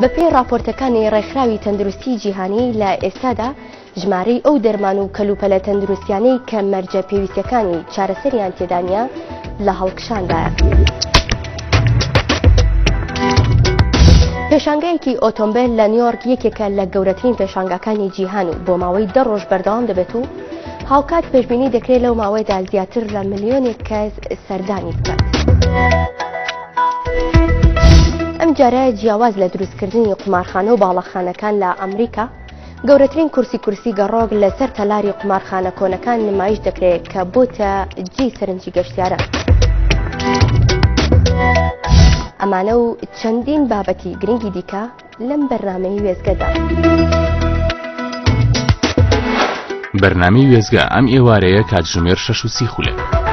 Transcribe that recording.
بەپێی ڕاپۆرتەکانی ڕێکخراوی تەندروستی جیهانی لە ئێستادا ژمارەی ئەو دەرمان و کەلوپەلە تەندروستیانەی کە مەرجە پێویستەکانی چارەسەریان تێدا نییە لە هەڵکشاندایە. پێشانگایەکی ئۆتۆمبێل لە نیۆرک یەکێکە لە گەورەترین پێشانگاکانی جیهان و بۆ ماوەی دە ڕۆژ بەردەوام دەبێت و هاوکات پێشبینی دەکرێت لەو ماوەیەدا زیاتر لە ملیۆنێک کەس سەردانی بکات. ئەمجارە جیاواز لە دروستکردنی قومارخانە و باڵەخانەکان لە ئەمریکا، گەورەترین کورسی کورسی گەڕۆک لەسەر تەلاری قومارخانە کۆنەکان نمایش دەکرێت کە بۆتە جێی سەرنجی گەشتیاران. ئەمانە و چەندین بابەتی گرنگی دیکە لەم بەرنامەی وێستگەدا. بەرنامەی وێستگە ئەم ئێوارەیە کاتژمێر 6 و سی خولەک.